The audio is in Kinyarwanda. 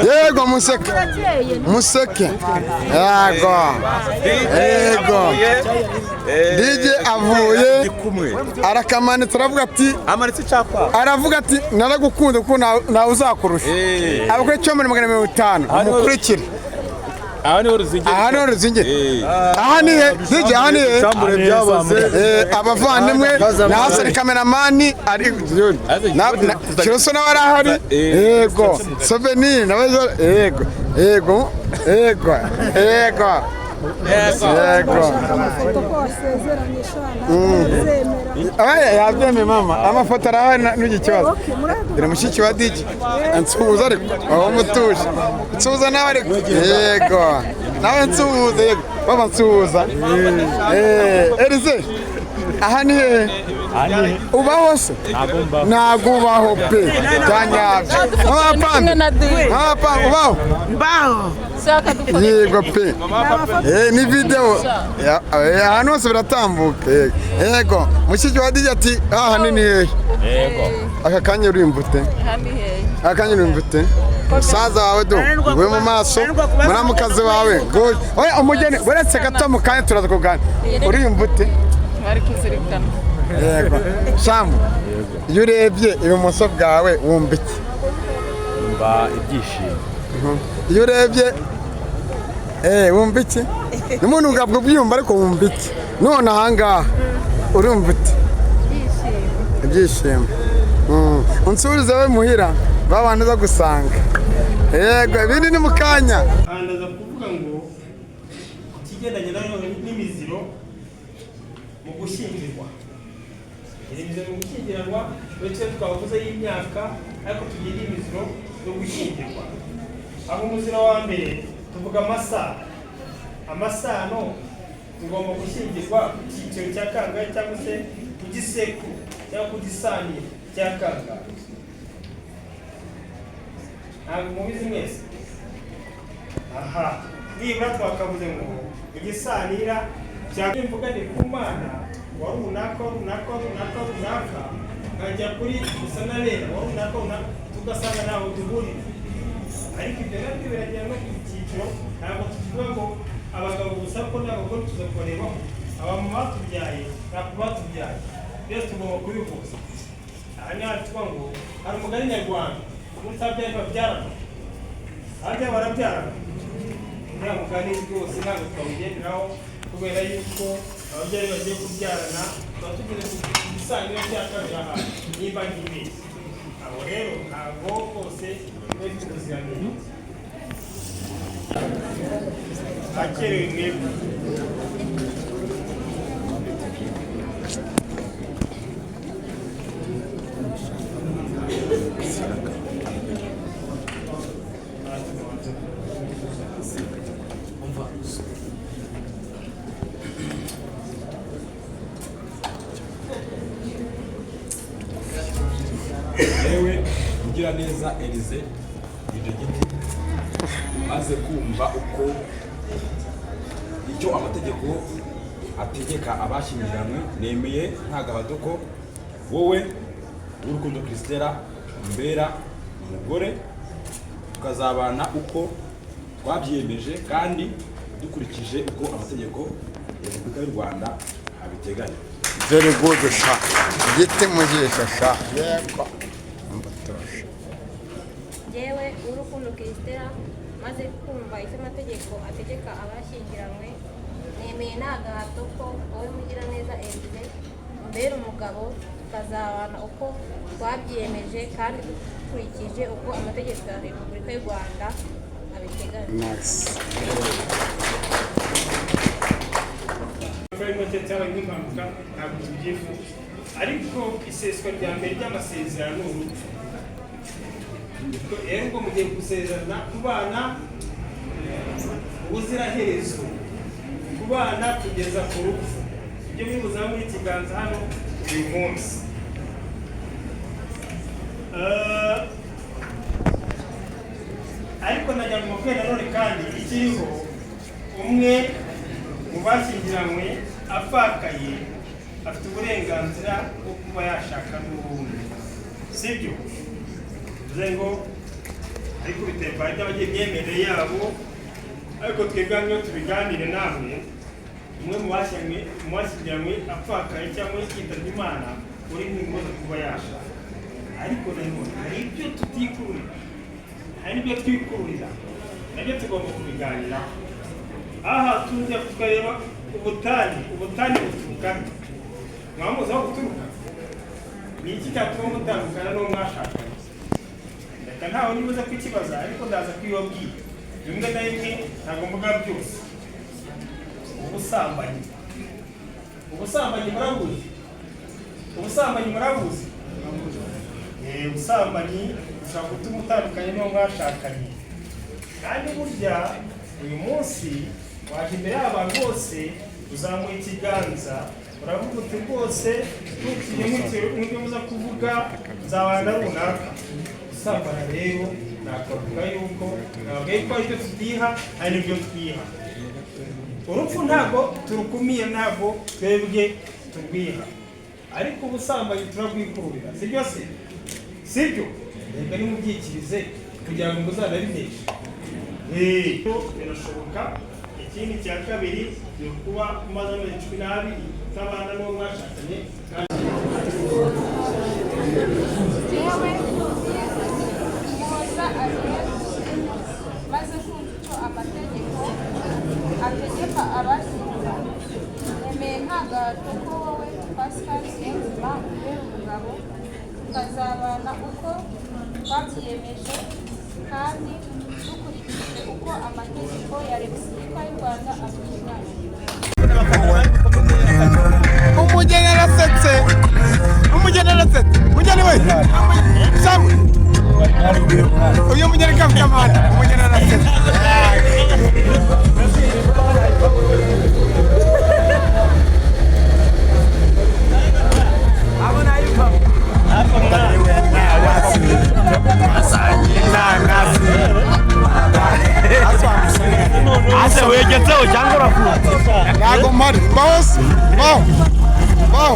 Yego, museke, museke. Yego, yego, DJ avuye arakamanitse, aravuga ati Amanitse icyapa. Aravuga ati: "Naragukunze kuko ntawe uzakurusha." Abakora icyo muri 150, mukurikire. Aha niho ruzingiye. Aha niho ruzingiye. Aha ni he, DJ? Aha ni he? Abavandimwe na Hasani cameraman ari Kiroso nawe arahari. Yego, souvenir nawe. Yego, yego, yego, yego, yego. Aya yabyemeye mama, amafoto arahari, ntugire ikibazo. Dore mushiki wa DJ, nsuhuza ariko aho mutuje, nsuhuza nawe ariko. Yego, nawe nsuhuza. Yego baba, nsuhuza. Elize, aha ni hehe? Ubaho se? Ntabwo ubaho pe, bya nyabyo. Mama Pambe, mama Pambe, ubaho? Mbaho. Yego pe. Ni video. Ahantu hose biratambuka. Yego, yego, mushiki wa DJ ati: "Aha ni hehe?" Yego. Aka kanya urimva ute? Aka kanya urimva ute? Musaza wawe do nguwe mu maso, muramukazi wawe nguyu. Oya, umugeni, uretse gato, mu kanya turaza kuganira. Urimva ute? Bari kuzirikana. Yego Shambu, iyo urebye ibumoso bwawe wumva iki? Mba ibyishimo. Iyo urebye wumva iki? N'umuntu ubwabwo bwiyumva, ariko wumva iki none ahangaha? Urumva ute? Ibyishimo. Unsubirize we muhira ba bantu uza gusanga. Yego, ibindi ni mu kanya. Aha ndaza kuvuga ngo ikigendanye nanone n'imiziro mu gushyingirwa. Imiziro mu gushyingiranwa, uretse twavuze y'imyaka, ariko tugira imiziro yo gushyingirwa. Aho umuziro wa mbere tuvuga amasano. Amasano, tugomba gushyingirwa ku cyiciro cya kangahe, cyangwa se ku gisekuru cyangwa ku gisaniro cya kangahe? Ntabwo mubizi mwese. Aha nibura twakavuze ngo igisanira cya imvuga ni ku mana wa runaka, runaka, runaka, runaka, nkajya kuri Musanabera wa runaka, runaka, tugasanga ntaho duhurira. Ariko ibyo nabyo biragera no ku cyiciro. Ntabwo tukivuga ngo abagabo gusa, ko n'abagore tuza kubarebaho, abamama batubyaye, ntabwo batubyaye, byose tugomba kubihuza. Aha ni hantu tuvuga ngo hari umugani nyarwanda: umunsi ababyeyi babyarana, ababyeyi barabyarana. Uriya mugani rwose ntabwo twawugenderaho, kubera yuko ababyeyi bagiye kubyarana tuba tugeze ku gisanira cya kabiri ahantu, nimba ntibeshye. Aho rero ntabwo rwose biba bifite ubuziranenge. Hakerewe mwebwe. Yewe Mugiraneza Elize Giti, maze kumva uko icyo amategeko ategeka abashyingiranywe, nemeye nta gahato ko wowe w'Urukundo Christella mbera umugore, tukazabana uko twabyiyemeje kandi dukurikije uko amategeko ya Repubulika y'u Rwanda abiteganya. Very good sha, igiti mu jisho sha. Yego, mbutoshe. Yewe Urukundo Christella, maze kumva icyo amategeko ategeka abashyingiranywe, nemeye nta gahato ko wowe Mugiraneza Elize umbera umugabo, tukazabana uko twabyiyemeje kandi dukurikije uko amategeko ya Repubulika y'u Rwanda abiteganya. Nice. Cyabaye nk'impanuka, ntabwo tubyifuza, ariko iseswa rya mbere ry'amasezerano ni urupfu. Rero ubwo mugiye gusezerana kubana ubuziraherezo, kubana kugeza ku rupfu, ibyo bibuza muri ikiganza hano uyu munsi. Ariko najya mu mabwire nanone kandi ikiriho, umwe mu bashyingiranywe apfakaye afite uburenganzira bwo kuba yashaka n'ubundi, sibyo? Bivuze ngo Ariko biterwa n'abagiye imyemerere yabo. Ariko twebwe hano iyo tubiganire namwe, umwe mu bashyingiranywe apfakaye cyangwa yitabye Imana, uri ntimuze kuba yashaka. Ariko nanone hari ibyo tutikururira, hari n'ibyo twikururira, nabyo tugomba kubiganiraho. Aha tujya tukareba ubutane. Ubutane buturuka he? Mwaba muzi aho buturuka? Ni iki cyatuma mutandukana n'uwo mwashakanye? Reka ntawe nibuze kukibaza, ariko ndaza kubibabwira bimwe na bimwe, ntabwo mvuga byose. Ubusambanyi. Ubusambanyi murabuzi? Ubusambanyi murabuzi? Ubusambanyi bushobora gutuma utandukanye n'uwo mwashakanye. Kandi burya uyu munsi waje imbere y'abantu bose, uzamuye ikiganza, uravuga uti: "Rwose ntukinye muza kuvuga, nzabana runaka." Gusambana rero nakavuga yuko ntabwo yuko aribyo tutiha, ari nibyo twiha. Urupfu ntabwo turukumiye, ntabwo twebwe turwiha, ariko ubusambanyi turabwikururira, sibyo se? Sibyo? Reka nimubyikirize kugira ngo muzanabineshe. Birashoboka. Ikindi cya kabiri ni ukuba umaze amezi 12 utabana n'uwo mwashakanye. Yewe Muhoza Ariel, maze kumva icyo amategeko ategeka abashyingiranywe, nemeye nta gahato ko wowe Pascal Niyonzima umbera umugabo, tukazabana uko twabyiyemeje kandi dukurikije uko amategeko ya Repubulika y'u Rwanda abiteganya. Umugeni arasetse, umugeni arasetse, umugeni we sawa. Uyu mugeni kavuga, umugeni arasetse. Ase wegetseho cyangwa urafunze? Ntabwo mpari, mbaho se, mbaho, mbaho.